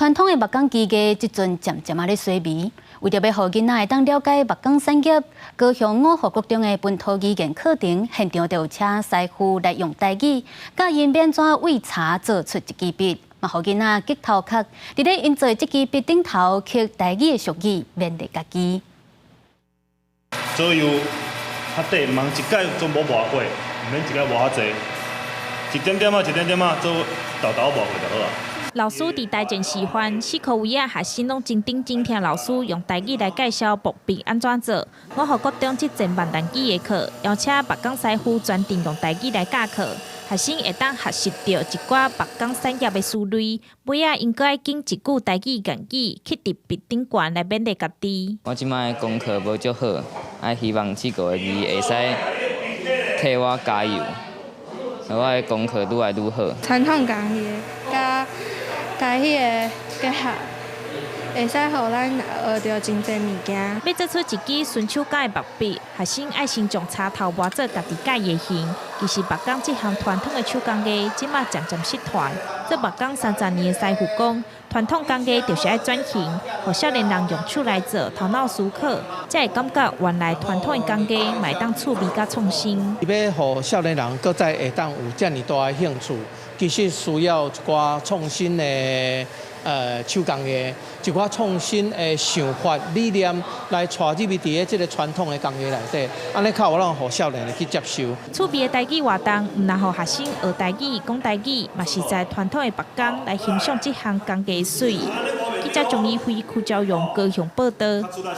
傳統的木工技藝，這陣漸漸仔咧衰微。為著欲予囡仔會當了解木工產業，高雄五福國中的本土語言課程現場就有請師傅來用台語教𪜶欲按怎為柴做出一支筆，嘛予囡仔激頭殼，佇咧𪜶做的這支筆頂頭刻台語的俗語，勉勵家己。左右較短，毋通一擺全部磨過，毋免一擺磨較濟，一點點仔，一點點仔，做沓沓磨過就好啊。老師佇台前示範，四箍位仔學生攏真認真聽老師用台語來介紹木筆按怎做。五福國中這節閩南語的課，邀請木工師傅專程用台語來教課，學生會當學習著一寡木工產業的思維。尾仔𪜶閣愛揀一句台語諺語，刻佇筆頂懸來勉勵家己。我這擺功課無足好，啊希望這個字會使替我加油，我的功課愈來愈好。傳統工藝佮佮彼个結合，會使予咱學著真濟物件。欲做出一支純手工的木筆，學生愛先將柴頭磨做家己佮意的形。其實木工這項傳統的手工藝，這馬漸漸失傳。做木工30年的師傅講，傳統工藝就是愛轉型，予少年人用手來做，頭腦思考，才會感覺原來傳統的工藝嘛會當趣味佮創新。欲予少年人閣再會當有遮爾大的興趣，其實需要一寡創新的手工藝，一寡創新的想法理念來帶入去佇咧這个傳統的工藝內底，按呢較有法予少年人去接受。趣味的台語活動，毋但予學生學台語、講台語，嘛是在傳統的木工來欣賞這項工藝媠。記者鍾怡輝、邱昭勇高雄報導。